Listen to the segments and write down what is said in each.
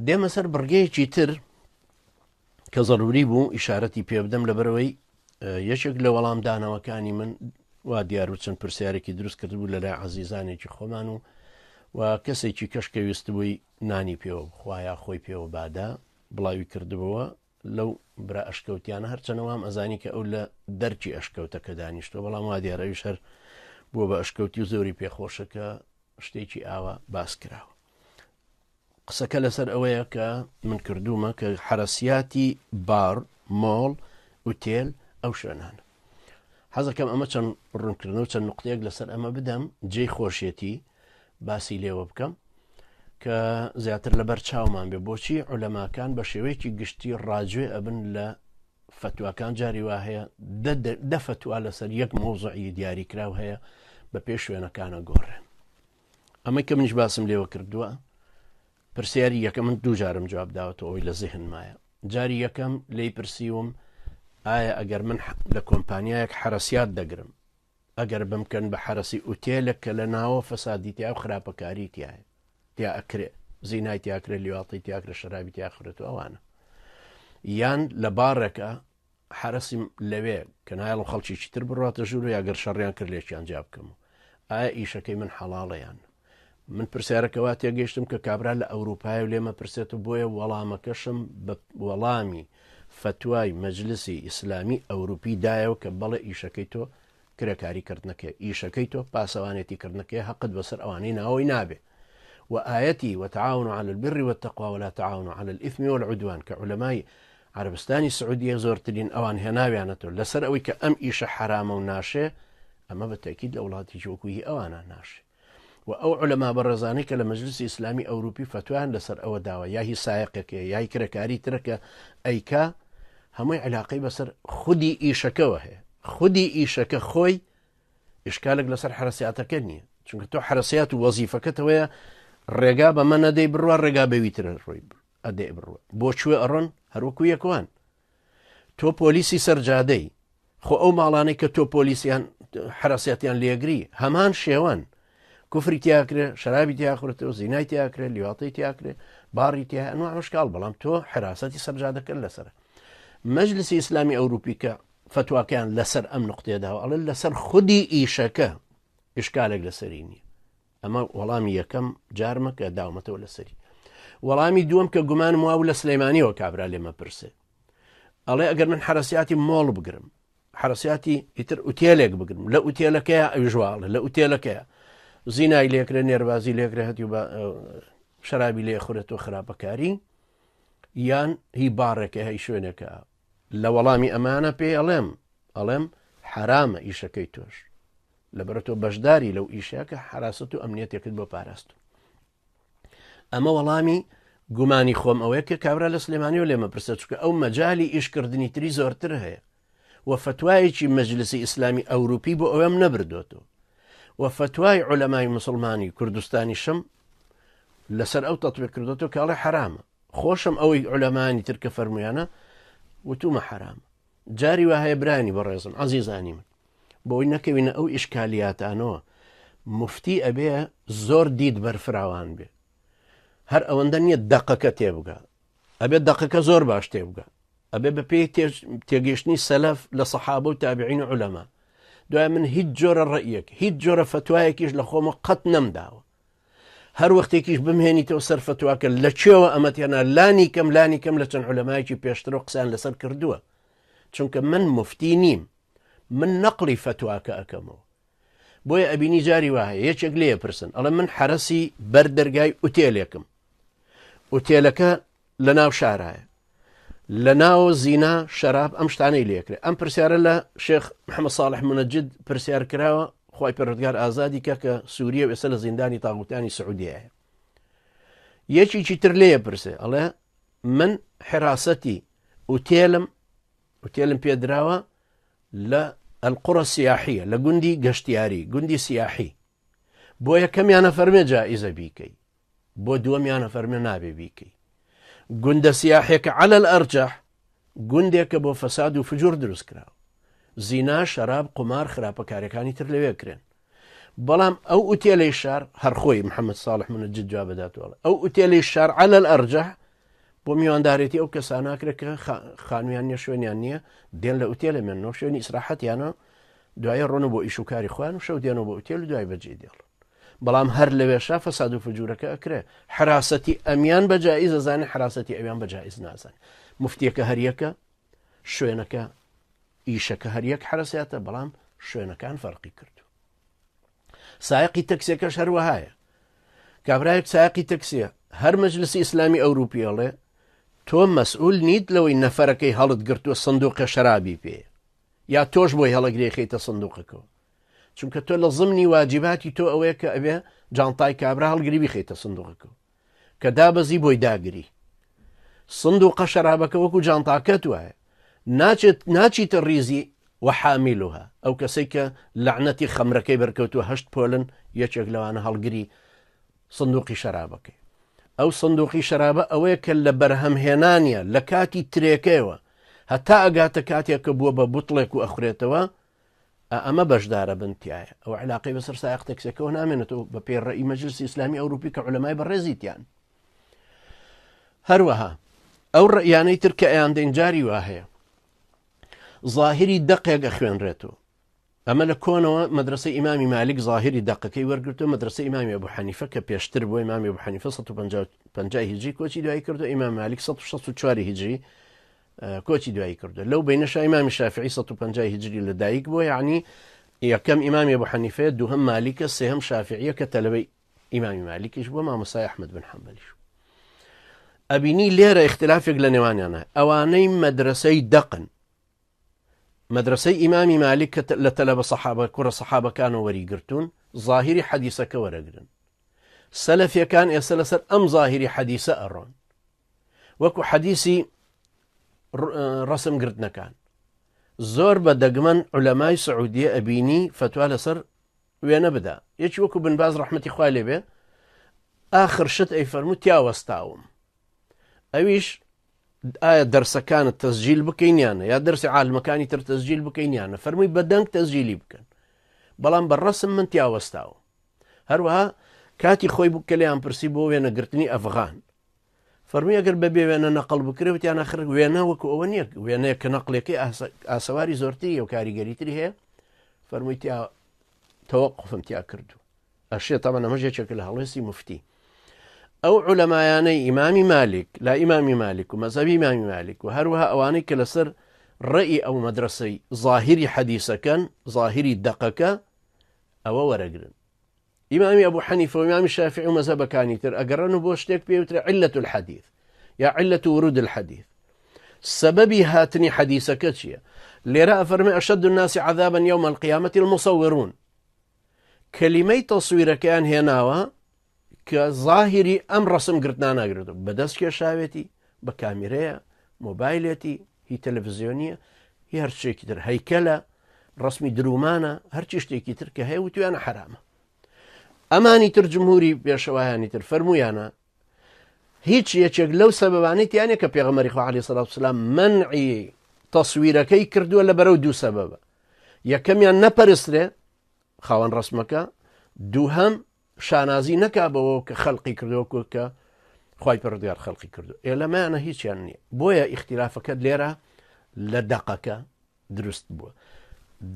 دێمە سەر بڕگەیەکی تر کە زەروری بوو ئیشارەتی پێ بدەم لەبەرەوەی یەکێک لە وەڵامدانەوەکانی من وا دیار و چەند پرسیارێکی دروست کردبوو لەلای عزیزانێکی خۆمان و و کەسێکی کەش کە ویستبووی نانی پێوە بخوایا خۆی پێوە بادا بڵاوی کردبووە لەو برا ئەشکەوتیانە هەرچەنە وام ئەزانی کە ئەو لە دەرکی ئەشکەوتەکە دانیشتوە بەڵام وا دیارە ئەویش هەر بووە بە ئەشکەوتی و زۆری پێخۆشە کە شتێکی ئاوا باس کراوە قسەکە لەسەر ئەوەیە کە من کردومە کە حرەسیاتی بار مۆڵ ئوتێل ئەو شوێنانە حەزەکەم ئەمە چەند ڕوونکردنەوە چەند نقطەیەک لەسەر ئەمە بدەم جێی خۆشیەتی باسی لێوە بکەم کە زیاتر لەبەر چاومان بێ بۆچی عولەماکان بە شێوەیەکی گشتی ڕاجوێ ئەبن لە فتواکان جاری وا هەیە دە فتوا لەسەر یەک مۆزعی دیاریکراو هەیە بە پێ شوێنەکانە گۆڕێن ئەمە کە منیش باسم لێوە کردووە پرسیاری یەکەم من دوو جارم جواب داوەتەوە ئەوەی لە زیهنمایە جاری یەکەم لی پرسیوم ئایا ئەگەر من لە کۆمپانیایەک حرەسیات دەگرم ئەگەر بمکەن بە حەرەسی ئوتێلێک کە لە ناوە فەسادی تیا و خراپەکاری تیایە تیا ئەکرێ زینای تیاکرێ لیواڵی تیاکرێ شەرابی تیاخرێت و ئەوانە یان لە باڕێکە حرەسیم لەوێ کە نایڵم خەڵکیی تر بڕاتە ژوور و یاگەر شەڕیان کرد لێکیان جیا بکەم و ئایا ئیشەکەی من حەڵاڵەیان من پرسیارەکە وا تێگەیشتم کە کابرا لە ئەوروپایە و لێمە پرسێت و بۆیە وەڵامەکەشم بە وەڵامی فەتوای مەجلسی ئیسلامی ئەوروپی دایەوە کە بەڵێ ئیشەکەی تۆ کرێکاری کردنەکەی ئیشەکەی تۆ پاسەوانێتی کردنەکەی هەقت بەسەر ئەوانەی ناوەی نابێ و ئایەتی وتعاونوا علی البر والتقوى ولا تعاونوا علی الاثم والعدوان کە عولەمای عەرەبستانی سعودیە زۆرترین ئەوان هێناویانەتەوە لەسەر ئەوەی کە ئەم ئیشە حەرامە و ناشێ ئەمە بە تەکید لە وڵاتێکی وەکو هی ئەوانە ناشێ و ئەو عولەما بەڕێزانەی کە لە مەجلسی ئیسلامی ئەوروپی فەتوایان لەسەر ئەوە داوە یا هی سایەقێکەیە یا هی کرێکاری ترە کە ئەیکا هەمووی علاقەی بەسەر خودی ئیشەکەوە هەیە خودی ئیشەکە خۆی ئشکالێک لەسەر حرەسیاتەکە نییە چونکە تۆ حرەسیات و وەزیفەکەتەوەیە ڕێگا بەمە نەدەی بڕوا ڕێگا بەویترە ڕۆی ئەدەی بڕوە بۆ کوێ ئەڕۆن هەروەکو یەکوان تۆ پۆلیسی سەرجادەی خۆ ئەو ماڵانەی کە تۆ پۆلیسیان حرەسیاتیان لێگری هەمان شێوەن کوفری تیاکرێ شەرابی تیاخورێتەوە زینای تیاکرێ لیواڵتەی تیاکرێ باڕی تیا ئەنوا مشکال بەڵام تۆ حراسەتی سەرجادەکەن لەسەر مەجلسی ئیسلامی ئەوروپی کە فتواکەیان لەسەر ئەم نقطەیەداوە ئەڵێ لەسەر خودی ئیشەکە ئشکالێک لەسەری نییە ئەمە وەڵامی یەکەم جارمە کە داومەتەوە لەسەری وەڵامی دووەم کە گومانم واو لە سلەیمانیەوە کابرا لێمە پرسێ ئەڵێ ئەگەر من حرەسیاتی مۆڵ بگرم حرەسیاتی ئیتر ئوتێلێک بگرم لە ئوتێلەکەی ئەویژواڵە لە ئوتێلەکەیە زینای لێکرێ نێربازی لێکرێ هەتی بە شەرابی لێ خورێت و خراپەکاری یان هی باڕێکە هەی شوێنێکە لە وەڵامی ئەمانە پێی ئەڵێم ئەڵێم حرامە ئیشەکەی تۆش لەبەرە تۆ بەشداری لەو ئیشە کە حراست و ئەمنیەتێکت بۆ پاراست ئەمە وەڵامی گومانی خۆم ئەوەیە کە کابرا لە سلێمانی و لێمە پرسە چکە ئەو مەجای ئیشکردنی تری زۆرتر هەیە و فتوایەکی مەجلسی ئیسلامی ئەوروپی بۆ ئەوەم نەبردوێتەوە و فتوای عولەمای مسلمانی کوردستانیشم لەسەر ئەو تەطبیق کردوێتەوە کاڵێ حرامە خۆشم ئەوەی عولەمانی تر کە فەرمویانە وتومە حرامە جاری وا هەیە برانی بەڕێزم عەزیزانی من بۆی نەکەوینە ئەو ئیشکالیاتانەوە مفتی ئەبێ زۆر دید بەرفراوان بێ هەر ئەوەندە نییە دەقەکە تێبگا ئەبێ دەقەکە زۆر باش تێبگا ئەبێ بە پێی تێگەیشتنی سەلەف لە سەحابە و تابعین و عولەما دوای من هیچ جۆرە ڕەئیەک هیچ جۆرە فتوایەکیش لە خۆمە قەت نەمداوە هەر وەختێکیش بمهێنیتەوە سەر فتواکە لە کوێوە ئەمەت هێنا لانی کەم لانی کەم لە چەند عولەمایەکی پێشتر و قسەیان لەسەر کردووە چونکە من مفتی نیم من نەقلی فتواکە ئەکەمەوە بۆیە ئەبینی جاری وا هەیە یەکێک لێ پرسن ئەڵێ من حرەسی بەر دەرگای ئوتێلێکم ئوتێلەکە لە ناو شارایە لە ناو زینا شەراب ئەم شتانەی لێکرێ ئەم پرسیارە لە شێخ محەممەد ساڵح منەجد پرسیار کراوە خی پەرۆدگار ئازادی کە کە سووریە و ئێستا لە زیندانی تاغوتانی سعودیایە یەکێکی تر لێ پرسێ ئەڵێ من حراسەتی ئوتێلم ئوتێلم پێدراوە لە القرى سیاحیە لە گوندی گەشتیاری گوندی سیاحی بۆ یەکەمیانە فەرمێ جائزە بیکەی بۆ دووەمیان ئەفەرمێ نابێ بیکەی. گوندە سیاحێکە عەلە الارجح گوندێکە بۆ فەساد و فجور دروست کراوە. زینا، شەراب، قومار، خراپەکاریەکانی تر لەوێ کرێن. بەڵام ئەو ئوتێلەی شار هەر خۆی محەممەد ساڵح منەجد جواب دەداتەوە ئەو ئوتێلەی شار عەلە الأرجح بۆ میواندارێتی ئەو کەساناکرێت کە خانویان نیە شوێنیان نییە دێن لە ئوتێلە مێنەوە شوێنی ئیسراحەتیانە دوایی ڕۆن بۆ ئیش و کاری خۆیان و شەو دێنەوە بۆ ئوتێل و دوای بەجێ دێڵن بەڵام هەر لەوێشا فەساد و فجورەکە ئەکرێ حراسەتی ئەمیان بە جائیز ئەزانێ حراسەتی ئەویان بە جائیز نازانێ مفتیەکە هەریەکە شوێنەکە ئیشەکە هەریەک حرەسیاتە بەڵام شوێنەکان فەرقی کردو سایقی تەکسیەکەش هەروەهایە کابراایەک سایقی تەکسیە هەر مەجلسی ئیسلامی ئەوروپی ئەڵێ تۆ مەسئول نیت لەوەی نەفەرەکەی هەڵت گرتووە سندوقە شەرابی پێ یا تۆش بۆی هەڵەگرێ خەیتە سندوقەکەەوە چونکە تۆ لە زمنی واجباتی تۆ ئەوەیە کە ئەبێ جانتای کابرا هەڵگری بیخەیتە سندوقەکەەوە کە دابەزی بۆی داگری سندوقە شەرابەکە وەکو جانتاکەت وایە ناچێت ناچیتە ڕیزی وحامیلها ئەو کەسەی کە لەعنەتی خەمرەکەی بەرکەوتووە هەشت پۆلن یەکێک لەوانە هەڵگری سندوقی شەرابەکەی ئەو سندوقی شەرابە ئەوەیە کە لە بەرهەمهێنانە لە کاتی ترێکەوە هەتا ئەگاتە کاتێک کە بووە بە بوتڵێک و ئەخورێتەوە ئا ئەمە بەشدارە بن تایە ئەو علاقەی بەسەر سایەق تەکسەکەەوە نامێنێتەوە بە پێی ڕێی مەجلسی ئیسلامی ئەوروپی کە عولەمای بەڕێزی تیان هەروەها ئەو ڕێیانەی تر کە ئەیان دەین جاری وا هەیە ظاهری دەقێک ئەخوێنرێتەوە ئەمە لە کۆنەوە مەدرسەی ئیمامی مالک ظاهری دەقەکەی وەرگرتو مەدرسەی ئیمامی ئەبو حەنیفە کە پێشتر بۆ ئیمامی ئەبو حەنیفە 150 هیجری کۆچی دوایی کردو ئیمام مالک 164 هیجری کۆچی دوایی کردو لەو بینەشا ئیمامی شافعی 150 هیجری لە دایک بووە یعنی یەکەم ئیمامی ئەبو حەنیفەیە دووهەم مالیکە سێهەم شافعیە کە تەلەبەی ئیمامی مالیکیش بووە مامۆستای ئەحمەد بن حەنبەلیش ئەبینی لێرە ئیختلافێک لە نێوانیانە ئەوانەی مەدرسەی دەقن مەدرسەی ئیمامی مالیک کە لە تەلەبە سەحابە کوڕە سەحابەکانەوە وەریگرتوون ظاهری حەدیسەکە وەرەگرن سەلەفیەکان ئێستا لەسەر ئەم ظاهری حەدیسە ئەڕۆن وەکو حەدیسی ڕسم گرتنەکان زۆر بە دەگمەن عولەمای سعودیە ئەبینی فتوا لەسەر وێنە بدا یەکی وەکو بن باز ڕەحمەتی خوای لێ بێ ئاخر شت ئەی فەرموو تیا وەستاوم ئەویش ئایا دەرسەکانت تەسجیل بکەین یانە یا دەرسی عالمەکانی تر تەسجیل بکەین یانە فەرمووی بەدەنگ تەسجیلی بکەن بەڵام بە ڕسم من تیا وەستاوم هەروەها کاتی خۆی بوو کە لێیان پرسی بۆ وێنەگرتنی ئەفغان فەرمی ئەگەر بە بێ وێنە نەقل بکرێ وتیان ئەخر وێنە وەکو ئەوە نییە وێنەیە کە نەقلەکەی ئاسەواری زۆرتری و کاریگەریتری هەیە فەرمووی تیا تەوەقفم تیا کردو ئەشێ تەمەن ئەمەش یەکێکە لە هەڵوێستی مفتی ئەو عولەمایانەی ئیمامی مالیک لا ئیمامی مالیک و مەزەبی ئیمامی مالیک و هەروەها ئەوانەی کە لەسەر ڕێی ئەو مەدرسەی ظاهری حەدیسەکەن ظاهری دەقەکە ئەوە وەرەگرن ئیمامی ئەبو حەنیفە و ئیمامی شافعی و مەزهەبەکانی تر ئەگەڕێن و بۆ شتێک پێ وترێ علة الحدیث یا علة ورود الحدیث سەبەبی هاتنی حەدیسەکە چییە؟ لێرە ئەفەرمێ ئەشەد الناس عذابا يوم القيامة المصورون کەلیمەی تەسویرەکەیان هێناوە کە ظاهری ئەم ڕسم گرتنا ناگرێتەوە بەدەست کێشاوێتی بە کامیرەیە مۆبایلێتی هی تەلەڤزیۆنیە هی هەر شتێکی تر هەیکەلە ڕسمی درومانە هەرچی شتێکی تر کە هەیە وتویانە حرامە ئەمانی تر جمهوری پێشەوایانی تر فەرمویانە هیچ یەکێک لەو سەبەبانەی تیانە کە پێغەمبەری خوا عەلەیهی سەڵات وسلام مەنعی تەسویرەکەی کردووە لە بەرەو دوو سەبەبە یەکەمیان نەپەرسترێ خاوەن ڕسمەکە دووهەم شانازی نەکا بەوە کە خەلقی کردووە وەکو کە خوای پەروەردگار خەلقی کردو ئێ لەمەیانە هیچیان نییە بۆیە ئیختیلافەکە لێرە لە دەقەکە دروست بووە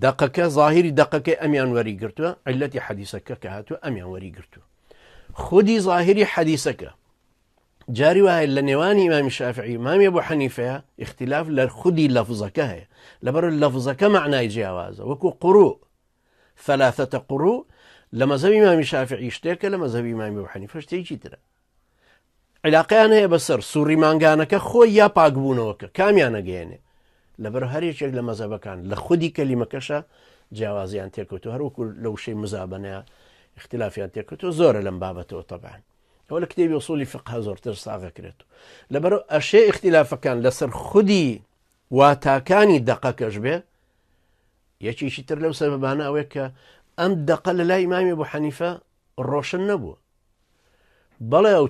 دەقەکە ظاهری دەقەکەی ئەمیان وەری گرتووە علەتی حەدیسەکە کە هاتووە ئەمیان وەری گرتووە خودی ظاهری حەدیسەکە جاری وایە لە نێوانی ئیمامی شافعی ئیمامی ئەبو حەنیفەیە ئیختیلاف لە خودی لەفزەکە هەیە لەبەر لەفزەکە مەعنای جیاوازە وەکو قوڕو ثلاثة قروء لە مەزهەبی ئیمامی شافعی شتێکە لە مەزهەبی ئیمامی ئەبو حەنیفە شتێکی ترە علاقەیان هەیە بەسەر سوڕی مانگانەکە خۆی یا پاکبوونەوەکە کامیان ئەگەیەنێ لەبەر هەر یەکێک لە مەزهەبەکان لە خودی کەلیمەکەشە جیاوازیان تێکەوتو هەروەکو لە وشەی مزابەنەیە اختلافیان تێکەوتو زۆرە لەم بابەتەوە تەبعەن ئەوە لە کتێبی ئوسولی فقه زۆرتر ساغەکرێت لەبەر ئەشێ اختلافەکان لەسەر خودی واتاکانی دەقەکەش بێ یەکێکی تر لەو سەبەبانە ئەوەیە کە ئەم دەقە لە لای ئیمامی ئەبو حەنیفە ڕۆشن نەبووە. بەڵێ ئەو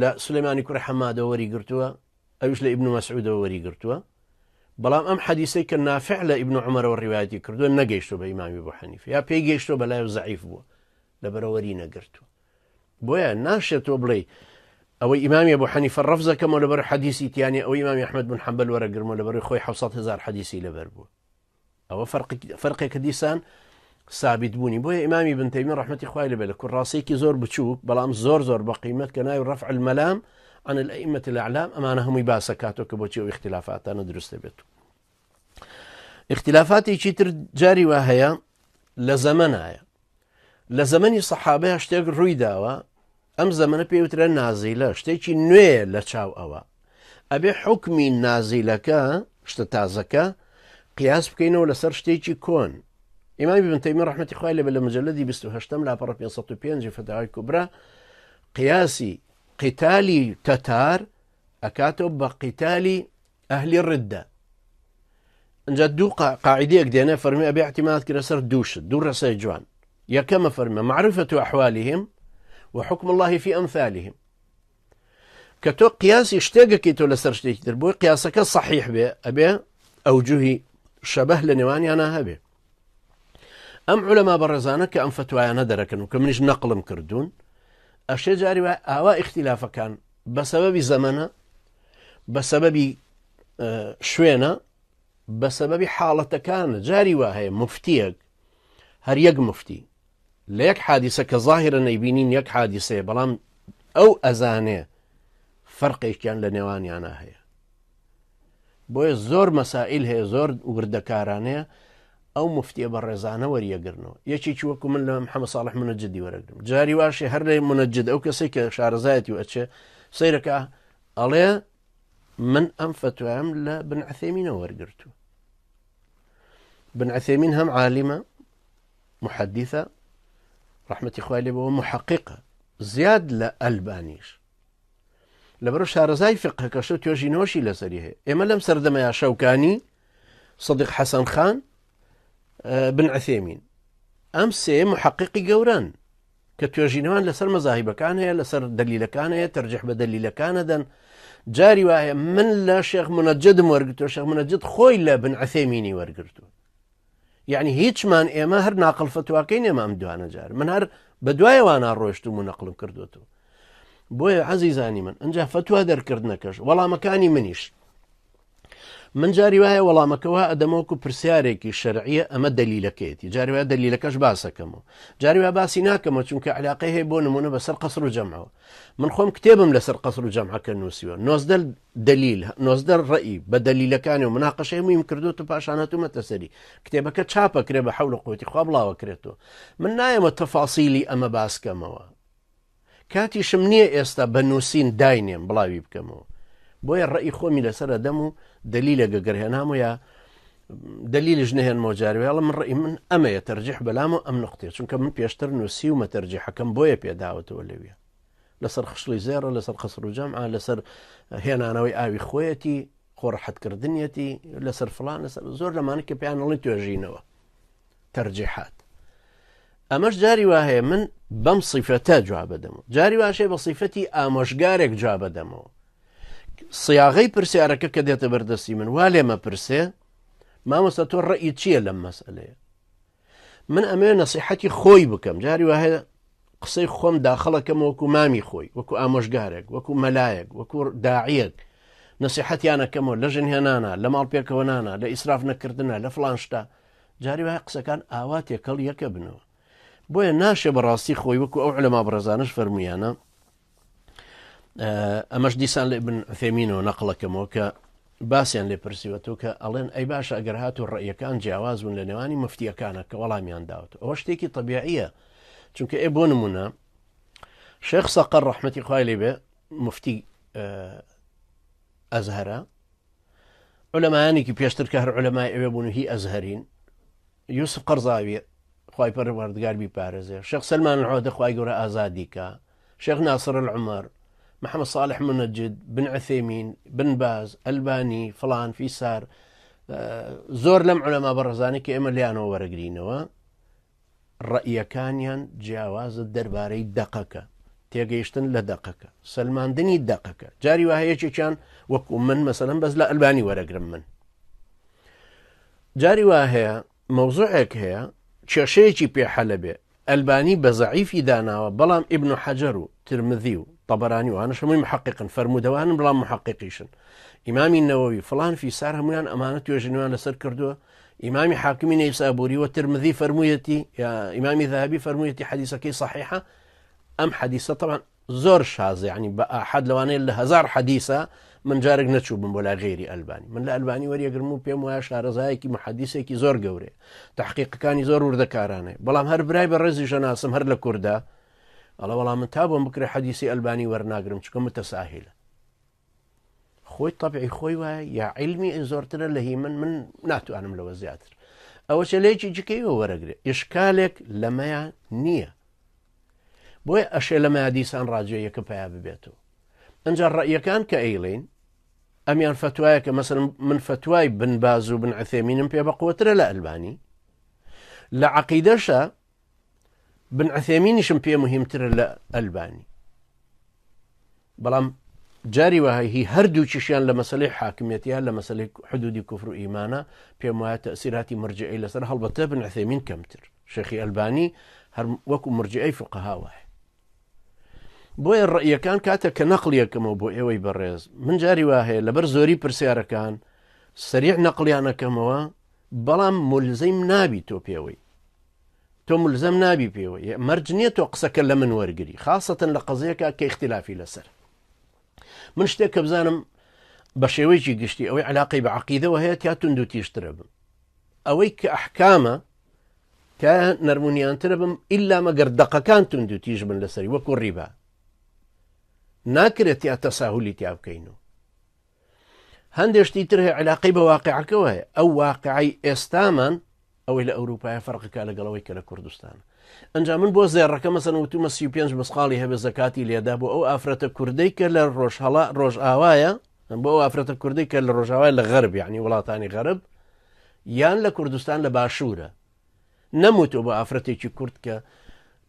لە سلێمانی کوڕی حەمادەوە وەری گرتووە، ئەویش لە ئیبن مەسعودەوە وەری گرتووە. بەڵام ئەم حەدیسەی کە نافع لە ئیبن عومەرەوە ڕیوایەتی کردووە نەگەیشتووە بە ئیمامی ئەبو حەنیفە یا پێی گەیشتووە بەلای و زەعیف بووە. لەبەرەوەری نەگرتووە. بۆیە ناشێت تۆ بڵێی ئەوەی ئیمامی ئەبو حەنیفە ڕەفزەکەمەوە لەبەر حەدیسی تیانە ئەوەی ئیمامی ئەحمەد بن حەنبەل وەرەگرمەوە لەبەرەوەی خۆی 700 هزار حەدیسی لەبەر بووە. ئەوە فەرقێکە دیسان سابیت بوونی. بۆیە ئیمامی بن تەیمیە ڕەحمەتی خوای لێ بێ لە کوڕاسێکی زۆر بچووک بەڵام زۆر زۆر بە قیمەت کە ناوی ڕەفع المەلام عن الأئمة الأعلام ئەمانە هەمووی باسە کاتۆ کە بۆچی ئەو ئیختلافاتانە دروست دەبێت. ئیختلافاتێکی تر جاری وا هەیە لە زەمەنایە، لە زەمەنی سەحابەیە شتێک ڕووی داوە، ئەم زەمەنە پێوترە نازیلە، شتێکی نوێ لە چاو ئەوە ئەبێ حکمی نازیلەکە شتە تازەکە قیاس بکەینەوە لەسەر شتێکی کۆن. ئیمامی ابن تەیمیە ڕەحمەتی خوای لێ بێ لە مجلدی 28 لاپەڕە 505 فتاوای کوبرا قیاسی قتالی تەتار ئەکاتەوە بە قتالی ئەهلی ڕدە. ئەجا دوو قاعدەیەک دێنێ فەرمی ئەبێ اعتماد کرە سەر دوو شت، دوو ڕێسای جوان. یەکەمە فەرمە معرفة أحوالهم وحكم الله في أمثالهم. کە تۆ قیاسی شتێکەکەی تۆ لەسەر شتێکی تر بۆی قیاسەکە صحیح بێ ئەبێ ئەوجوهی شەبەه لە نێوانیانە هەبێ. ئەم عولەما بەڕێزانە کە ئەم فتوایانە دەرەکەن و کە منیش نەقلم کردوون ئەشێ جاری وای ئاوا ئیختیلافەکان بە سەبەبی زەمەنە، بە سەبەبی شوێنە، بە سەبەبی حاڵەتەکانە. جاری وا هەیە مفتیەک هەر یەک مفتی لە یەک حادیسە کە ظاهرە نەیبینین یەک حادیسەیە، بەڵام ئەو ئەزانێ فەرقێکیان لە نێوانیانە هەیە. بۆیە زۆر مەسائل هەیە، زۆر وردەکارانەیە ئەو مفتیە بە ڕێزانە وەریەگرنەوە. یەکێکی وەکو من لە محەممەد ساڵح منەجدی وەرەگرم، جاری واشێ هەر لە منەجد ئەو کەسێک کە شارەزایەتی و ئەچێ سەیرەکە ئەڵێ من ئەم فتوام لە بن عثێمینەوە وەرگرتووە. بن عثێمین هەم عالیمە محەدیثە ڕەحمەتی خوای لێ بەوە محەقیقە زیاد لە ئەلبانیش، لەبەرو شارەزای فقهەکەش و توێژینەوەشی لەسەری هەیە. ئێمە لەم سەردەمەیا شەوکانی، سەدیق حەسەن خان، بن عثێمین، ئەم سێ محەقیقی گەورەن کە توێژینەوەیان لەسەر مەزاهیبەکان هەیە، لەسەر دەلیلەکان هەیە، تەرجیح بە دەلیلەکانە دەن. جاری وایە من لە شێخ منەجدم وەرگتووە، شێخ منەجد خۆی لە بن عثێمینی وەرگرتووە. یعنی هیچمان ئێمە هەر ناقل فتواکەی نێمە ئەم دوانە جار من هەر بە دوایەوانە ڕۆشتم و نەقلم کردوێتەوە. بۆیە عەزیزانی من ئەجا فتوا دەرکردنەکەش وەڵامەکانی منیش من جاری وایە وەڵامەکەەوە ئەدەمەوەکو پرسیارێکی شەرعیە ئەمە دەلیلەکەیەتی، جاری وایە دەلیلەکەش باسەکەمەوە، جاری وایە باسی ناکەمەوە چونکە علاقەی هەیە بۆ نمونە بەسەر قەسر و جەمعەوە. من خۆم کتێبم لەسەر قەسر و جەمعەکە نووسیوە، 19 دلیل، 19 ڕئی بە دەلیلەکانی و مناقەشەی هەموویم کردووە و پاشان هاتوومەتە سەری. کتێبەکە چاپەکرێ بە حەول و قوتی خوا بڵاوەکرێتەوە. من نایەمە تەفاسیلی ئەمە باسکەمەوە، کاتیشم نییە ئێستا بە نووسین داینێم بڵاوی بکەمەوە. بۆیە ڕئی خۆمی لەسەر ئەدەم و دەلیلە گەگەر هێنام و یا دەلیلش نەهێنمەوە جاری وایە من ڕئی من ئەمەیە تەرجیح بەلام و ئەم نقطەیە، چونکە من پێشتر نووسیومە تەرجیحەکەم بۆیە پێداوەتەوە لەوێ لەسەر خشڵی زێڕە، لەسەر قەسر و جەمعە، لەسەر هێنانەوەی ئاوی خۆیەتی، خۆڕەحەتکردنیەتی، لەسەر فلان، لەسەر زۆر لەمانە کە پێیان ئەڵێن توێژینەوە تەرجیحات. ئەمەش جاری وا هەیە من بەم سیفەتە جواب بدەمەوە، جاری واشەیە بە سیفەتی ئامۆژگارێک جواب بدەمەوە. سیاغەی پرسیارەکە کە دێتە بەردەستی من وا لێمە پرسێ مامۆستا تۆ ڕەئی چییە لەم مەسئلەیە؟ من ئەمەوێ نەسیحەتی خۆی بکەم. جاری وا هەیە قسەی خۆم داخڵەکەم وەکو مامی خۆی، وەکو ئامۆژگارێک، وەکو مەلایەک، وەکو داعیەک نەسیحەتیانەکەمەوە لە ژن هێنانە، لە ماڵ پێکەوە نانە، لە ئیسراف نەکردنە، لە فڵان شتە. جاری وایە قسەکان ئاوا تێکەڵ یەکە بنەوە. بۆیە ناشێ بەڕاستی خۆی وەکو ئەو علەما بەڕێزانەش فەرموویانە، ئەمەش دیسان لە ابن عثێمینەوە نەقڵەکەمەوە کە باسیان لێ پرسیوەتەوە کە ئەڵێن ئەی باشە ئەگەر هاتوو ڕەئیەکان جیاواز بوون لە نێوانی مفتیەکانە کە وەڵامیان داوەتەوە، ئەوە شتێکی طبیعیە. چونکە ئێ بۆ نمونە شێخ سەقەر ڕەحمەتی خوای لێ بێ مفتی ئەزهەرە، علەمایانێکی پێشتر کە هەر علەمای ئەوێ بوون و هی ئەزهەرین، یوسف قەرزاوی خوای پەروەردگار بیپارێزێ، شێخ سەلمان العۆدە خوای گەورە ئازادی کا، شێخ ناسر العمر، محەممەد صالح منەجد، بن عثێمین، بن باز، ئەلبانی، فڵان فیسار، زۆر لەم عولەما بەڕێزانەی کە ئێمە لێیانەوە وەرەگرینەوە ڕەئیەکانیان جیاوازە دەربارەی دەقەکە، تێگەیشتن لە دەقەکە، سەلماندنی دەقەکە. جاری وایە یەکێکیان وەکو من مەسەلەن بەس لە ئەلبانی وەرەگرم من. جاری وا هەیە مەوزوعێک هەیە کێشەیەکی پێ حەلە بێ. ئەلبانی بە زەعیفی داناوە بەڵام ئیبن حەجەر و ترمذی و طبرانی و ئەوانەش هەمووی محققن فەرموودەوانن بەڵام محققیشن ئیمامی نەوەوی فڵان فیسار هەمویان ئەمانە توێژینەوەیان لەسەر کردووە ئیمامی حاکمی نەیسابوری و ترمذی فەرموویەتی یا ئیمامی ذهبی فەرموویەتی حەدیسەکەی صحیحە ئەم حەدیسە طبعا زۆر شازە یعنی بە ئاحاد لەوانەیە لە هەزار حەدیسە من جارێک نەچوو بم بۆ لای غێری ئەلبانی من لە ئەلبانی وەریەگرم و پێم وایە شارەزایەکی محەدیسێکی زۆر گەورەیە تحقیقەکانی زۆر وردەکارانەیە بەڵام هەر برای بە ڕێزی ژەناسم هەر لە کووردا ئەڵە وەڵام من تا بۆم بکرێ حەدیسی ئەلبانی وەرناگرم چکە متەساهلە خۆی طبعی خۆی وایە یا علمی زۆرترە لە هی من من ناتوانم لەوە زیاتر ئەوە چە لەیەکی جکەیەوە وەرەگرێ ئشکالێک لەمەیان نییە بۆیە ئەشێ لەمەیا دیسان ڕاجێیەکە پیا ببێتەوە ئەجا ڕەیەکان کە ئەیڵین ئەمیان فتوایە کە مەسەر من فتوای بن باز و بن عثێمینم پێ بەقوترە لە ئەلبانی لە عقیدەشە بن عثێمینیشم پێ مهمترە لە ئەلبانی بەڵام جاری وەهای هی هەردووکیشیان لە مەسلەی حاکمیەتە لە مەسلەی حدودی کوفر و ئیمانە پێم وایە تەسیراتی مرجعی لەسەر هەڵبەتە بن عثێمین کەمتر شێخی ئەلبانی هەر وەکو مرجعی فقها وایە بۆیە ڕەیەکان کاتێک کە نەقلیەکەمەوە بۆ ئێوەی بەڕێز من جاری وا هەیە لەبەر زۆری پرسیارەکان سەریع نەقلیانەکەمەوە بەڵام ملزەیم نابی تۆ پێوەی تۆ ملزەم نابی پێوە مەرج نییە تۆ قسەکە لە من وەرگری خاصەتەن لە قەزیەکە کە ئیختلافی لەسەر من شتێک کە بزانم بە شێوەیەکی گشتی ئەوەی علاقەی بە عقیدەوە هەیە تیا تونند و تیژترە بم ئەوەی کە ئەحکامە کە نەرمونیانترە بم ئللا مەگەر دەقەکان تونند و تیژ بن لەسەری وەکو ڕیبا ناکرێت تیا تەساهلی تیا بکەین و هەندێک شتی تر هەیە علاقەی بە واقعەکەوە هەیە ئەو واقعی ئێستامان ئەوەی لە ئەوروپایە فەرقەکە لەگەڵ ئەوەی کە لە کوردستانە ئەنجا من بۆ زێڕەکە مەسەن وتومە 35 مسقاڵی هەبێ زەکاتی لێدا بۆ ئەو ئافرەتە کوردەی کە لە ڕۆژهەڵا ڕۆژئاوایە بۆ ئەو ئافرەتە کوردەی کە لە ڕۆژاوای لە غەرب یعنی وڵاتانی غەرب یان لە کوردستان لە باشوورە نەموتۆ بۆ ئافرەتێکی کورد کە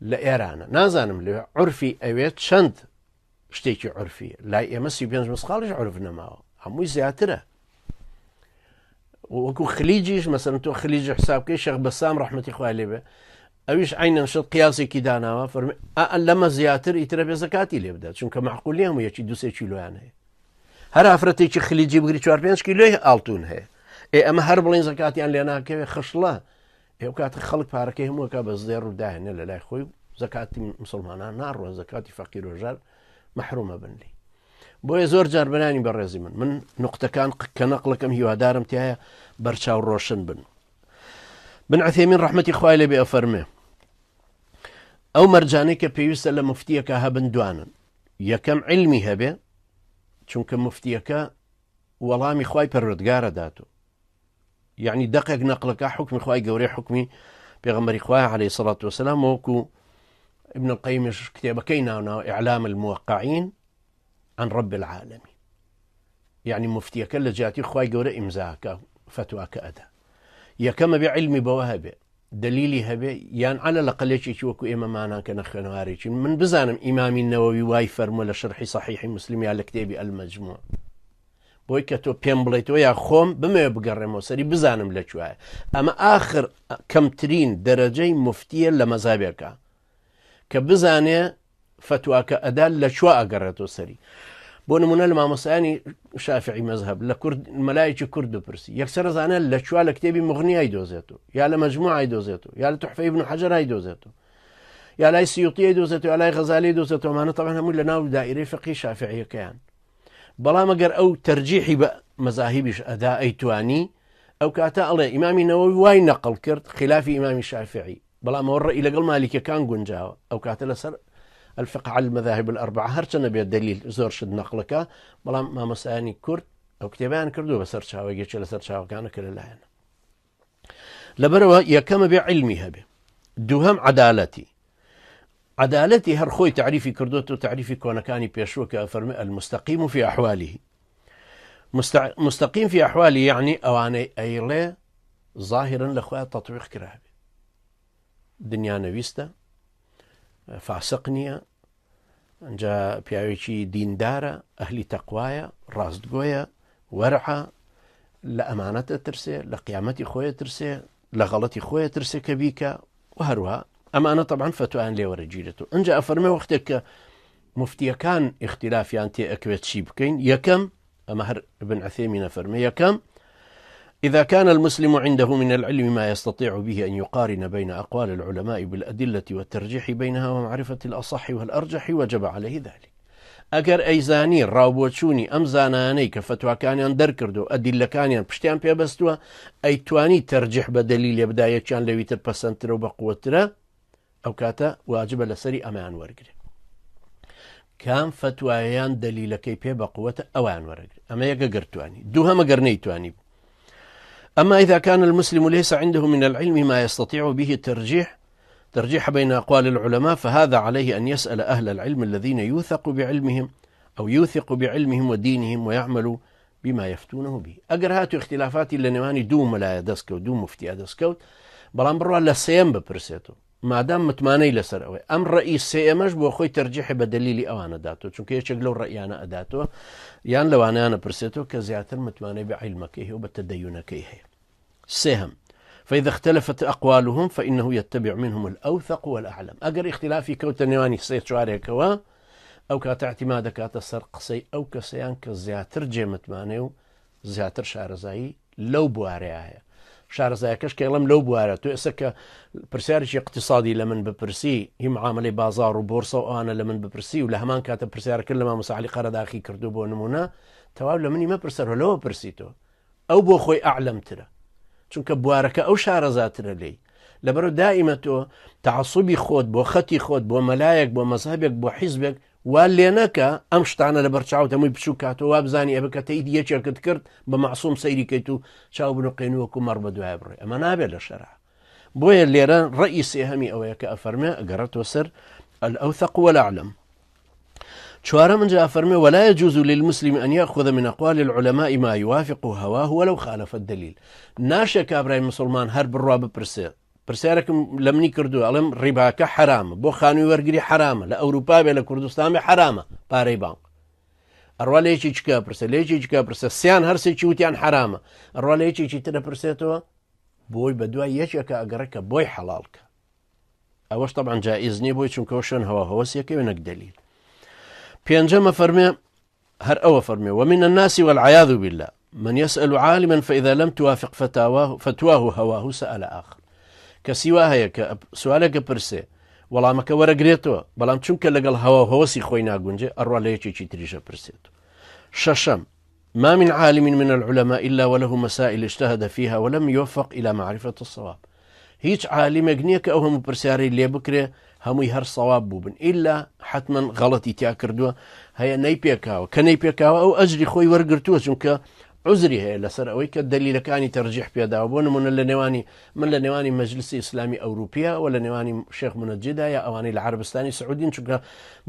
لە ئێرانە نازانم لێ عرفی ئەوێ چەند شتێکی عرفیە لای ئێمە 35 مسقاڵیش عرف نەماوە هەمووی زیاترە وەکو خلیجیش مەسەن تۆ خلیج حسابکەی شێخ بەسام ڕەحمەتی خوای لێبێ ئەویش عینەن شت قیاسێکی داناوە فەرمی لەمە زیاتر ئیترە بێ زەکاتی لێ بدات چونکە معقولی هەموو یەکی دوسێ کیلۆیان هەیە هەر ئافرەتێکی خلیجی بگری چوار پێنج کیلۆی ئاڵتون هەیە ئێ ئەمە هەر بڵین زەکاتیان لێ ناکەوێ خشڵە ئێ ئەو کاتە خەڵک پارەکەی هەمووەکە بە زێڕ و داهێنێ لە لای خۆی و زەکاتی مسلمانان ناڕوە زەکاتی فەقیر و ژار مەحرومە بن لی بۆیە زۆر جار بەرانی بەڕێزی من من نقطەکان کە نەقلەکەم هیوادارم تایە بەرچاو ڕۆشن بن بن عثێمین ڕەحمەتی خوای لێ بێ ئەفەرمێ ئەو مەرجانەی کە پێویستە لە مفتیەکە هەبن دوانن یەکەم علمی هەبێ چونکە مفتیەکە وەڵامی خوای پەروەردگارە داتۆ یعنی دەقێک نەقلەکە حکمی خوای گەورەی حکمی پێغەمبەری خوای عليه الصلاة والسلام وەکو ابن القيم کتێبەکەی ناوناوە إعلام الموقعين عن رب العالمين یعنی مفتیەکە لە جیاتی خوای گەورە ئیمزاکە فتواکە ئەدا یەکەمە بێ علمی بەوە هەبێ دلیلی هەبێ یان عەلە لە قەلێکێکی وەکو ئێمەمانان کە نەخوێنەوارێکی من بزانم ئیمامی نەوەوی وای فەرمووە لە شەرحی صحیحی مسلم یا لە کتێبی المجموع بۆی کە تۆ پێم بڵێیتەوە یا خۆم بمەوێ بگەڕێمەوە سەری بزانم لە کوایە ئەمە ئاخر کەمترین دەرەجەی مفتیە لە مەزابێکە کە بزانێ فتواکە ئەدا لە کوێ ئەگەڕێتەوە سەری بۆ نمونە لە مامۆسایانی شافعی مەذهب لە کورد مەلایەکی کورد بپرسی یەکسەر زانە لە کوێ لە کتێبی مغنیای دۆزێتەوە یا لە مەجموعای دۆزێتەوە یا لە تحفەی ابن حەجەرای دۆزێتەوە یا لای سیوطیای دۆزێتەوە یا لای غەزالی دۆزێتەوە ئەمانە طبعا هەموو لە ناو دائرەی فقهی شافعیەکەیان بەڵام ئەگەر ئەو تەرجیحی بە مەزاهیبیش ئەدا ئەیتوانی ئەو کاتە ئەڵێ ئیمامی نەوەوی وای نەقڵ کرد خلافی ئیمامی شافعی بەڵام ئەوە ڕەئی لەگەڵ مالیکەکان گونجاوە ئەو کاتە لەسەر الفقه على المذاهب الأربعة هەرچەنە بێت دلیل زۆر شت نەقلەکە بەڵام مامۆستایانی کورد ئەو کتێبیان کردو بە سەرچاوەی یەکێ لە سەرچاوەکانە کە لەلایەن لەبەرەوە یەکەمە بێ علمی هەبێ دووهەم عدالەتی عدالەتی هەر خۆی تعریفی کردوێت و تعریفی کۆنەکانی پێشوە کە فەرمی المستقیم فی احواله مستقیم فی احوالی یعنی ئەوانەی ئەیڵێ ظاهرا لە خۆیان تەطبیق کرابێ دنیا نەویستە فاسق نییە ئەجا پیاوێکی دیندارە ئەهلی تەقوایە ڕاستگۆیە وەرعە لە ئەمانەتە ترسێ لە قیامەتی خۆیە ترسێ لە غەڵەتی خۆیە ترسێ کە بیکە و هەروە ئەمانە تەبعەن فەتوایان لێ وەرەگیرێتەوە. ئنجا ئەفەرمێ وەختێک کە موفتیەکان ئیختلافیان تێ ئەکەوێت چی بکەین؟ یەکەم ئەمە هەر ابن عثيمين فەرمێ یەکەم إذا كان المسلم عنده من العلم ما يستطيع به أن يقارن بين أقوال العلماء بالأدلة والترجيح بينها ومعرفة الأصح والأرجح وجب عليه ذلك. ئەگەر ئەیزانی ڕاوبۆچوونی ئەم زانایانەی کە فەتواکانیان دەرکردو ئەدیلەکانیان پشتیان پێبەستووە ئەیتوانی تەرجیح بە دەلیلێ بدا یەکیان لەویتر پەسەندترە و بەقوەترە ئەو کاتە واجبە لەسەری ئەمەیان وەرگێ کام فەتوایەیان دەلیلەکەی پێ بەقوەتە ئەویان وەرەگرێ ئەمە یەکە گەرتوانی دووهەمە گەر نەیتوانی بوو أما إذا كان المسلم ليس عنده من العلم ما يستطيع به الترجيح ترجيح بين أقوال العلماء فهذا عليه أن يسأل أهل العلم الذين يوثق بعلمهم أو يوثق بعلمهم ودينهم ويعمل بما يفتونه به. ئەگەر هاتو ئیختیلافاتی لە نێوانی دوو مەلایە دەستکەوت دوو موفتیە دەستکەوت بەڵام بڕوا لە سێیەم بپرسێتەوە مادام متمانەی لەسەر ئەوەی ئەم ڕەئی سێیەمەش بۆ خۆی تەرجیحی بە دەلیلی ئەوانە داتەوە چونکە یەکێک لەو ڕەئیانە ئەداتەوە یان لەوانەیانە پرسێتەوە کە زیاتر متمانەی بە عیلمەکەی هەیە و بە تەدەیونەکەی هەیە سێهەم فإذا اختلفت أقوالهم فإنه يتبع منهم الأوثق والأعلم ئەگەر ئیختلافی کەوتە نێوانی سێ چوارێکەوە ئەو کاتە اعتماد دەکاتە سەر قسەی ئەو کەسەیان کە زیاتر جێ متمانەیە و زیاتر شارەزایی لەو بوارەیە هەیە شارەزایەکەش کە ئەڵێم لەو بوارە تۆ ئێستا کە پرسیارێکی اقتصادی لە من بپرسی هی معاملەی بازار و بۆرسە و ئەوانە لە من بپرسی و لە هەمان کاتە پرسیارەکە لە مامۆستا عەلی قەرەداخی کردو بۆ نمونە تەواو لە منی مەپرسەرەوە لەوە پرسی تۆ ئەو بۆ خۆی ئەعلەمترە چونکە بوارەکە ئەو شارەزاترە لێی لەبەرو دائیمە تۆ تەعەسوبی خۆت بۆ خەتی خۆت بۆ مەلایەک بۆ مەزهەبێک بۆ حیزبێک وا لێنەکە ئەم شتانە لەبەر چاوت هەمووی بچوو کاتەوە وابزانی ئەبێ کە تەئید یەکێکت کرد بە مەعسوم سەیری کەیت و چاو بنوقێنی وەکو مەڕ بە دوای بڕۆی ئەمە نابێت لە شەرع بۆیە لێرە ڕەئی سێهەمی ئەوەیە کە ئەفەرمێ ئەگەڕێتەوە سەر الأوثق والأعلم چوارەم ئنجا ئەفەرمێ ولا يجوز للمسلم أن يأخذ من أقوال العلماء ما يوافق هواه ولو خالف الدليل ناشێ کابرای مسلمان هەر بڕوا بپرسێ پرسیارێکم لە منی کردو ئەڵێم ڕیباکە حرامە بۆ خانووی وەرگری حرامە لە ئەوروپا بێ لە کوردستان بێ حرامە پارەی بانق ئەڕوا لە یەکێکی کە پرسە لە یەکێکی کە پرسە سیان هەرسێکی وتیان حرامە ئەڕوا لە یەکێکی ترە پرسێتەوە بۆی بە دوای یەکێکە ئەگەڕێکە بۆی حەڵاڵکە ئەوەش طبعا جائز نییە بۆی چونکە شوێن هەوا هەوەسیەکەی نەک دەلیل. پێنجەمە فەرمێ هەر ئەوە فەرمێ ومن الناس والعياذ بالله من يسأل عالما فإذا لم توافق فتاواه فتواه هواه سأل آخر کەسی وا هەیە کە سوالێکە پرسێ وەڵامەکە وەرەگرێتەوە بەڵام چونکە لەگەڵ هەوا هەوەسی خۆی ناگونجێ ئەڕوا لە یەکێکی تریشە پرسێت. شەشەم ما من عالم من العلماء إلا وله مسائل اجتهد فيها ولم يوفق إلى معرفة الصواب هیچ عالمێک نییە کە ئەو هەموو پرسیارەی لێ بکرێ هەمووی هەر سەواب بووبن ئیلا حتمما غەڵەتی تیا کردووە هەیە نەی پێکاوە کە نەی پێکاوە ئەو ئەجری خۆی وەرگرتووە چونکە عوزری هەیە لەسەر ئەوەی کە دەلیلەکانی تەرجیح پێداوە بۆ نمونە لە نێوانی من لە نێوانی مەجلسی ئیسلامی ئەوروپیە و لە نێوانی شێخ منەجیدا یا ئەوانەی لە عەربستانی سعودین چونکە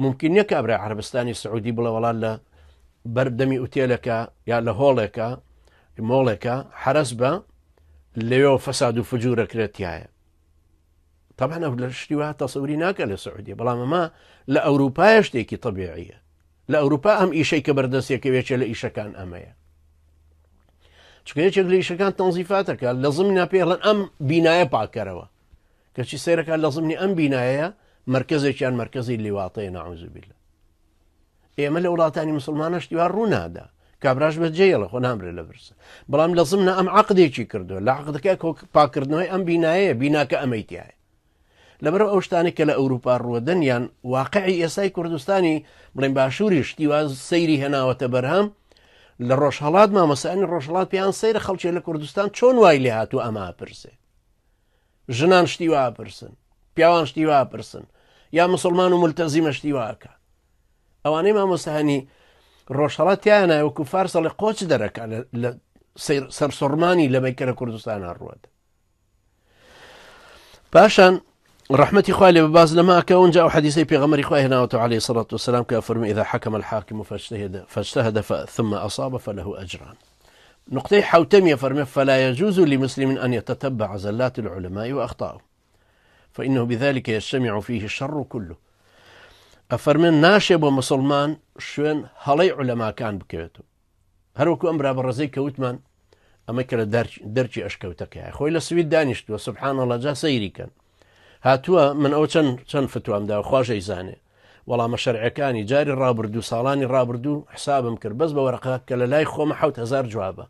ممکن نییە کابرای عەربستانی سعودی بڵێ وەڵا لە بەر دەمی ئوتێلێکە یا لە هۆڵێکە مۆڵێکە حەرەس بە لەوێەوە فەساد و فجوورە کرێت تایە طبعا ئەو لە شتی وا تەسەوری ناکە لە سعودیە بەڵام ئەمە لە ئەوروپایە شتێکی طبیعیە لە ئەوروپا ئەم ئیشەی کە بەردەستێکە وێچێ لە ئیشەکان ئەمەیە چونکە یەکێک لە ئیشەکان تەنزیفاتەکە لە زمنا پێڵەن ئەم بینایە پاکەرەوە کەچی سەیرەکە لە زمنی ئەم بینایە مرکزێکیان مرکزی لیواتەیە نەعوذ بالله ئێمە لە وڵاتانی مسلمانە شتی وا ڕوونادا کابراش بە جێڵە خۆ نامرێ لە برسە بەڵام لە زمنا ئەم عقدێکی کردو لە عقدەکە پاکردنەوەی ئەم بینایە بیناکە ئەمەی تایە لەبەر ئەو شتانەی کە لە ئەوروپا ڕووەدەن یان واقعی ئێسای کوردستانی بڵێن باشووری شتی وا سەیری هێناوەتە بەرهەم لە ڕۆژهەڵات مامۆستایانی ڕۆژهەڵات پێیان سەیرە خەڵکێ لە کوردستان چۆن وای لێ هاتوو ئەمە ئەپرسێ ژنان شتی وا ئەپرسن پیاوان شتی وا ئەپرسن یا مسلمان و ملتەزیمە شتی وا ئەکا ئەوانەی مامۆستایانی ڕۆژهەڵات تیانە وەکو فارسەڵێ قۆچ دەرەکە لە سەرسوڕمانی لەمەی کە لە کوردستانە ڕووەدە پاشان ڕەحمەتی خوای لێ باز لەمە ئەکا ئونجا ئەو حەدیسەی پێغەمبەری خوای هێناوەتەوە عەلەیهی سەڵات وسلام کە فەرمی إذا حكم الحاكم فاجتهد فاجتهد ثم أصاب فله أجران نقطەی حوتەمیە فەرمێ فلا يجوز لمسلم أن يتتبع زلات العلماء وأخطاءهم فإنه بذلك يجتمع فيه الشر كله ئەفەرمێن ناشێ بۆ مسلمان شوێن هەڵەی علەماکان بکەوێتەوە هەروەکو ئەم برا بەڕێزەی کە وتمان ئەمە کە لە دەرکی ئەشکەوتەکەیە خۆی لە سوید دانیشتووە سبحان الله جا سەیری کەن. هاتووە من ئەو چەند چەند فتوام دا خواش ئەیزانێ وەڵامە شەرعەکانی جاری ڕابردوو ساڵانی ڕابردوو حسابم کرد بەس بە وەرەقە کە لە لای خۆمە 7000 جوابە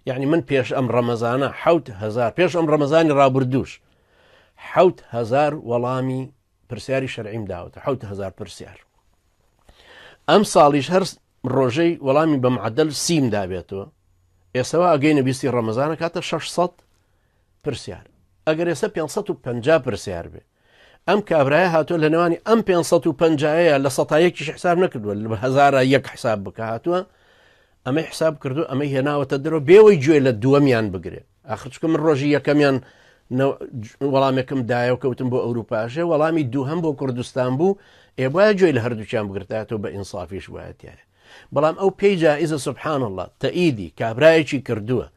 یعنی من پێش ئەم ڕەمەزانە 7000 پێش ئەم ڕەمەزانی ڕابردووش 7000 وەڵامی پرسیاری شەرعیم داوەتە 7000 پرسیار ئەم ساڵیش هەر ڕۆژەی وەڵامی بە معدل سیم دابێتەوە ئێسەوە ئەگەینە بیستی ڕەمەزانە کاتە 600 پرسیار ئەگەر ئێستا 550 پرسیار بێ ئەم کابرایە هاتووە لە نێوانی ئەم 550 لە سەتا یەکیش حساب نەکردووە لە هەزارە یەک حساب بکە هاتووە ئەمەی حساب کردو ئەمەی هێناوەتە درۆ بێەوەی گوێ لە دووەمیان بگرێ ئاخر چکە من ڕۆژی یەکەمیان وەڵامێکم دایە و کەوتم بۆ ئەوروپاژێ وەڵامی دووهەم بۆ کوردستان بوو ئێ وایە گوێی لە هەردووکیان بگرتایەتەوە بە ئینسافیش وایەتیایە بەڵام ئەو پێی جائزە سبحان الله تەئیدی کابرایەکی کردووە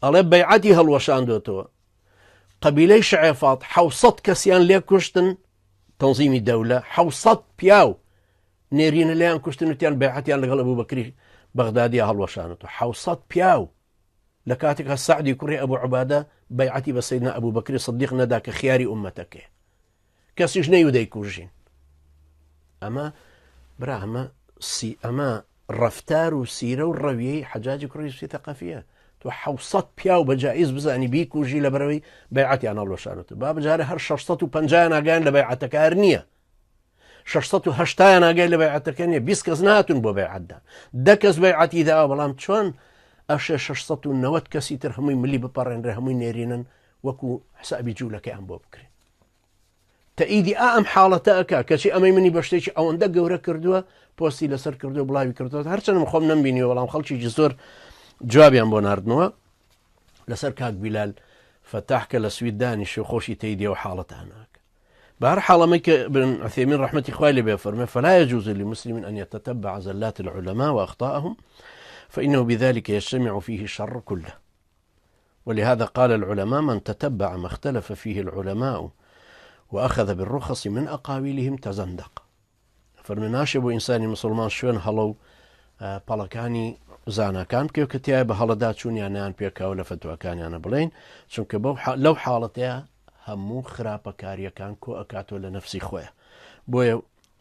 ئەڵێ بەیعەتی هەڵوەشاندۆتەوە قەبیلەی شعێفات حوسەت کەسیان لێ کوشتن تەنزیمی دەولە حوسەت پیاو نێرینە لێیان کوشتن وتیان بەیعەتیان لەگەڵ ئەبوو بەکری بەغدادیە هەڵوەشانەوە حوسەت پیاو لە کاتێکا سەعدی کوڕی ئەبو عوبادە بەیعەتی بە سەیدنا ئەبو بەکری سدیق نەدا کە خیاری ئومەتەکەیە کەسیش نەیو دەیکوژین ئەمە برا ئەمە سی ئەمە ڕفتار و سیرە و ڕەویەی حەجاجی کوڕی یوسفی ثەقەفیە تۆ حوسەت پیاو بە جائز بزانی بیکوژی لە بەرەوەی بەیعەتیان هەڵوەشانەوە با بجارە هەر 650 ئاگایان لە بەیعەتەکە هەر نییە 680 یان ئاگای لە بەیعەتەکە نیە 20 کەس نهاتون بۆ بەیعەتدا دە کەس بەیعەتی داوە بەڵام چۆن ئەشێ 690 کەسی تر هەمووی ملی بپەڕێنرێ هەمووی نێرینن وەکو حسابی جوولەکەیان بۆ بکرێ تەئیدی ئا ئەم حاڵەتە ئەک کەچی ئەمەی منی بە شتێکی ئەوەندە گەورە کردووە پۆستی لەسەر کردو بڵاوی کردووە هەرچەندم خۆم نەمبینیوە بەڵام خەڵکیی زۆر جوابیان بۆ نردنەوە لەسەر کاک بیلال فەتاح کە لە سوید دانیشی و خۆشی تەیدی ئەو حاڵەتانە بە هەر حاڵ ئەمەی کە ابن عثيمين رحمة خوای لێ بێ فەرمێ فلا يجوز لمسلم أن يتتبع زلات العلماء وأخطاءهم فإنه بذلك يجتمع فيه الشر كله ولهذا قال العلماء من تتبع ما اختلف فيه العلماء وأخذ بالرخص من أقاويلهم تزندق فەرمووی ناشێ بۆ ئینسانی مسوڵمان شوێن هەڵە و پەڵەکانی زاناکان بکەوێت کە تایە بە هەڵەدا چوونیان نیان پێکاوە لە فەتواکانیانە بڵێن چونکە بەو لەو حاڵەتەیە هەموو خراپەکاریەکان کۆ ئەکاتەوە لە نەفسی خۆیان بۆیە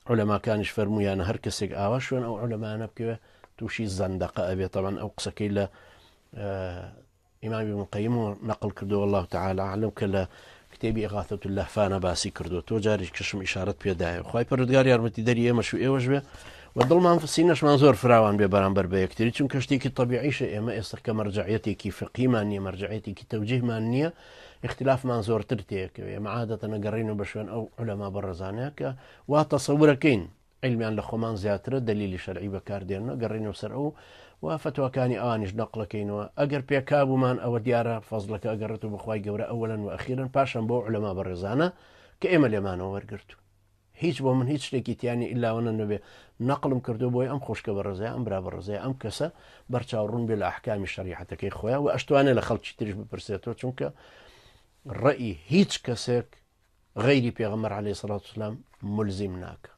عولەماکانیش فەرموویانە هەر کەسێک ئاوا شوێن ئەو عولەمانە بکەوێ تووشی زەندەقە ئەبێت تەبعەن ئەو قسەکەی لە ئیمام ابن قیم و نەقل کردووە واللە تعالی اعلم کە لە کتێبی اغاثة اللهفانە باسی کردووە تۆ جارێک کشم ئیشارەت پێدایە خوای پەروەردگار یارمەتی دەری ئێمەش و ئێوەش بێ و دڵمان سینەشمان زۆر فراوان بێ بەرامبەر بە یەکتری چونکە شتێکی طبیعیشە ئێمە ئێستا کە مەرجعیەتێکی فقیمان نییە مەرجعیەتێکی تەوجیهمان نییە اختلافمان زۆرتر تێکەوێ ئێمە عادەتەن ئەگەڕێینەوە بە شوێن ئەو عولەما بەڕێزانەیە کە وا تەسەورەکەین عیلمیان لە خۆمان زیاترە دەلیلی شەرعی بەکار دێنن ئەگەڕێینەوە سەر ئەو و فەتواکانی ئەوانیش نەقڵەکەینەوە ئەگەر پێکابوومان ئەوە دیارە فەزڵەکە ئەگەڕێتەوە بۆ خوای گەورە ئەوەلەن و ئەخیرەن پاشان بۆ عولەما بەڕێزانە کە ئێمە لێمانەوە وەرگرتوون هیچ بۆ من هیچ شتێکی تیانی ئیلاوەنە نەبێ نەقلم کردو بۆی ئەم خۆشکە بەڕێزەیە ئەم برا بەڕێزەیە ئەم کەسە بەرچاو ڕوون بێ لە ئەحکامی شەریعەتەکەی خۆیان و ئەشتوانێ لە خەڵکی تریش بپرسێتەوە چونکە ڕئی هیچ کەسێک غەیری پێغەمبەر علیە سڵات وسلام ملزیم ناکا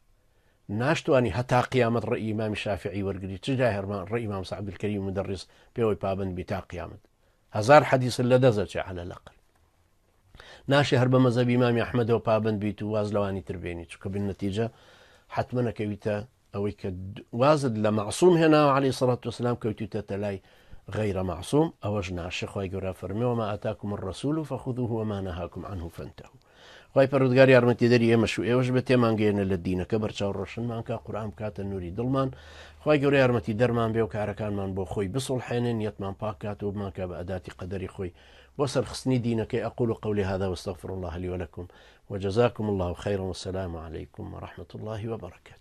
ناشتوانی هەتا قیامەت ڕئی ئیمامی شافعی وەرگری چ جای هەرمان ڕئی ئیمام سا عبدالکریم مدرس پێوەی پابند بی تا قیامەت هەزار حەدیث لە دەست ئەچێ علی الاقل ناشێ هەر بە مەزەبی ئیمامی ئەحمەدەوە پابند بیت و واز لەوانی تر بێنی چونکە بالنتیجە حتمما ئەکەویتە ئەوەی کە وازت لە مەعسوم هێناوە عەلەیهی سەڵات وسلام کەوتویتەتە لای غەیرە مەعسوم ئەوەش ناشێ خوای گەورە فەرمی وما آتاکم الرسول فخذوه وما نهاکم عنه فانتهوا خوای پەروەردگار یارمەتیدەری ئێمەش و ئێوەش بێت تێمان گەیەنە لە دینەکە بەرچاو ڕۆشنمان کا قورئان بکاتە نوری دڵمان خوای گەورە یارمەتی دەرمان بێ و کارەکانمان بۆ خۆی بسوڵحێنێ نیەتمان پاک کات و بمانکا بە ئەداتی قەدەری خۆی بۆ سەرخستنی دینەکەی أقول قولي هذا واستغفر الله لي ولكم وجزاكم الله خيرا والسلام عليكم ورحمة الله وبركاته.